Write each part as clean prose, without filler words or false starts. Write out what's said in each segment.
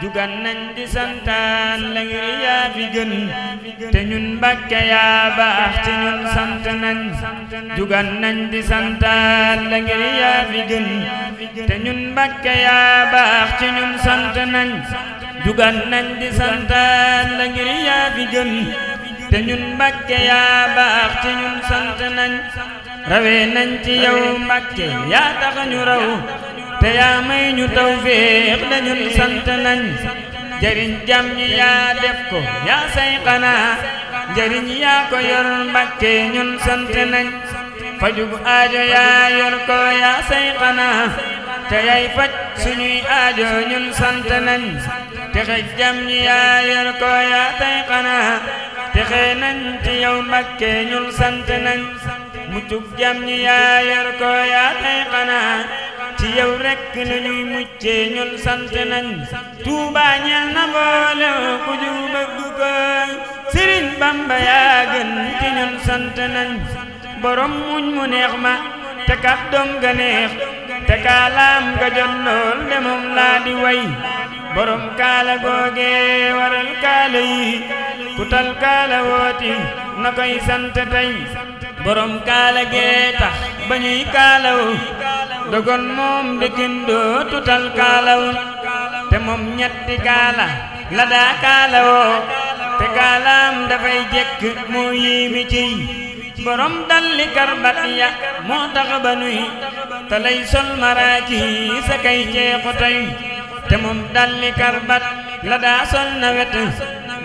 jugan nañ di santaan la ngir yaa fi gën te ñun Mbàkke yaa baax ci ñun sant nañ jugan nañ di santaan la ngir yaa fi gën te ñun Mbàkke yaa baax ci ñun sant nañ jugan nañ di santaan la ngir yaa fi gën te ñun Mbàkke yaa baax ci ñun sant nañ rawee nañ ci yow Mbàkke yaa tax ñu raw te yaa may ñu tawfeex da ñun sant nañ jariñ jam ñi yaa def ko yaa say xanaa jariñ yaa ko yor Mbàkke ñun sant nañ fajug aajo yaa yor ko yaa say xanaa te yaay faj suñuy aajo ñun sant nañ texe jam ñi yaa yor ko yaa say xanaa texe nañ ci yow Mbàkke ñun sant nañ muccug jam ñi yaa yor ko yaa say xanaa ci yow rekk lañuy muccee ñun sant nañ Tuuba ñeel na mboolem ku ju bëgg ko Sëriñ Bamba yaa gën ci ñun sant nañ borom muñ mu neex ma te kàddoom ga neex te kaalaam ga jot lool de moom laa di way borom kaala googe waral kaala yi ku tal kaala wooti na koy sant tey borom kaala gee tax ba ñuy kaalaw dogon moom dëkkin dootu tal kaalaw te moom ñetti kaala la daa kaalawoo te kaalaam dafay jekk moo yéemi ciy borom dalli karbat ya moo tax ba nuy te lay sol maraaki sa kay ceexu tey te moom dalli karbat la daa sol na wet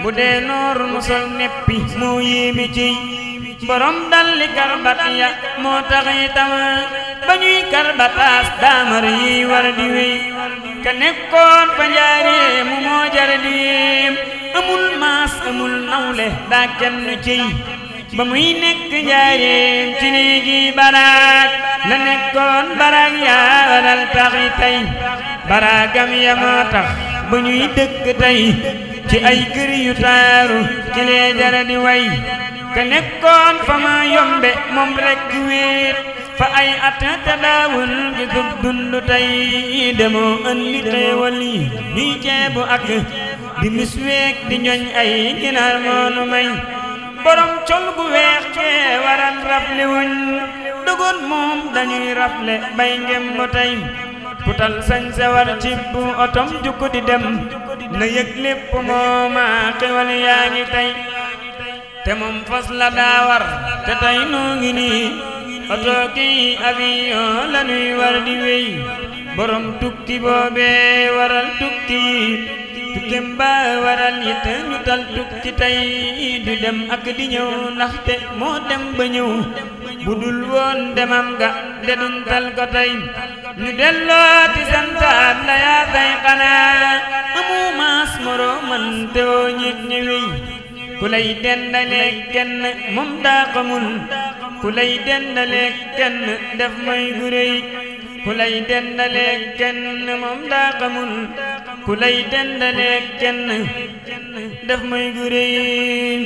bu dee noor mu sol neppi moo yéemi ciy borom dalli karbat ya moo tax itam ba ñuy karbataas daamar yi war di wéy ka nekkoon fa njaaree mu moo jar di amul maas amul nawle daa kenn ciy ba muy nekk njaareem ci néegi baraag la nekkoon baraag yaa waral taxi tey baraagam ya moo tax ba ñuy dëkk tey ci ay kër yu taaru ci lee jara di way ka nekkoon fa ma yombe moom rekk wéet fa ay at te daawul gi sub dund tey demoo andi xéewal yi ñuy ceebu ak di mis week di ñoñ ay ginaar moonu may borom col gu weex kee waral rafle wuñ dogon moom dañuy rafle bay ngem bo tey putal sañ sa war cibbu otom jukku di dem na yëg lépp mooma xewal yaa ngi tey te moom fas la daa war te tey noo ngi nii oto kii avion la nuy war di wéy borom tukki boobee waral tukki tukkim ba waral it ñu tal tukki tey du dem ak di ñëw ndaxte moo dem ba ñëw bu dul woon demam ga de duñ tal ko tey ñu delloo ti santaat la yaa say xanaa amu maas moro man te woo ñit ñi wéy ku lay dendaleeg kenn moom daa xamul ku lay dendaleeg kenn def may gu réy ku lay dendaleeg kenn moom daa xamul ku lay dendaleeg kenn def may gu réy